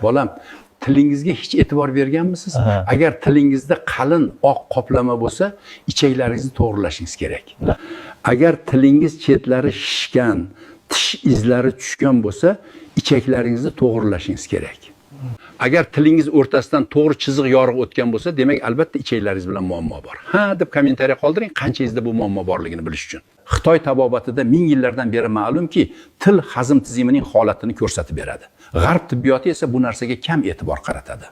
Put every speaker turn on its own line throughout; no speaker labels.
Bolam, tilingizga hech e'tibor berganmisiz?
Ha.
Agar tilingizda qalin oq qoplama bo'lsa, ichaklaringizni to'g'rilashingiz kerak. Agar tilingiz chetlari shishgan, tish izlari tushgan bo'lsa, ichaklaringizni to'g'rilashingiz kerak. Agar tilingiz o'rtasidan to'g'ri chiziq yorug' o'tgan bo'lsa, demak, albatta ichaklaringiz bilan muammo bor. Ha deb kommentariya qoldiring, qanchangizda bu muammo borligini bilish uchun. Xitoy tabobatida ming yillardan beri ma'lumki, til hazm tizimining holatini ko'rsatib beradi. G'arb tibbiyoti esa bu narsaga kam e'tibor qaratadi.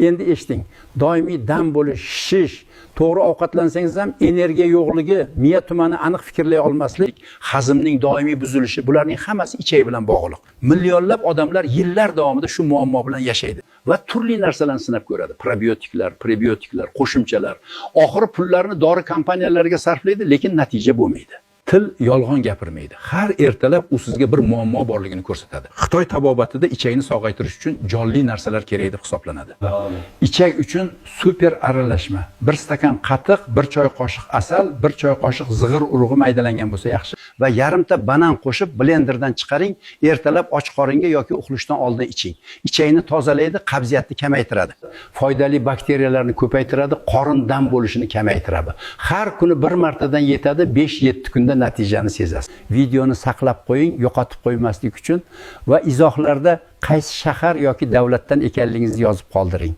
Endi eshiting, doimiy dam bo'lish, shishish, to'g'ri ovqatlansangiz ham energiya yo'qligi, miya tumani aniq fikrlay olmaslik, hazmning doimiy buzilishi, bularning hammasi ichak bilan bog'liq. Millionlab odamlar yillar davomida shu muammo bilan yashaydi va turli narsalarni sinab ko'radi. Probiotiklar, prebiotiklar, qo'shimchalar. Oxiri pullarni dori kompaniyalariga sarflaydi, lekin natija bo'lmaydi. Til yolg'on gapirmaydi. Har ertalab u sizga bir muammo borligini ko'rsatadi. Xitoy tabobatida ichakni sog'aytirish uchun jonli narsalar kerak deb hisoblanadi. Ichak uchun super aralashma. 1 stakan qatiq, 1 choy qoshiq asal, 1 choy qoshiq zig'ir urug'i maydalangan bo'lsa yaxshi va yarimta banan qo'shib blenderdan chiqaring, ertalab och qoringa yoki uxlashdan oldin iching. Ichakni tozalaydi, qabziyatni kamaytiradi. Foydali bakteriyalarni ko'paytiradi, qorin dam bo'lishini kamaytiradi. Har kuni bir martadan yetadi, 5-7 kunda natijani sezasiz. Videoni saqlab qo'ying, yo'qotib qo'ymaslik uchun va izohlarda qaysi shahar yoki davlatdan ekanligingizni yozib qoldiring.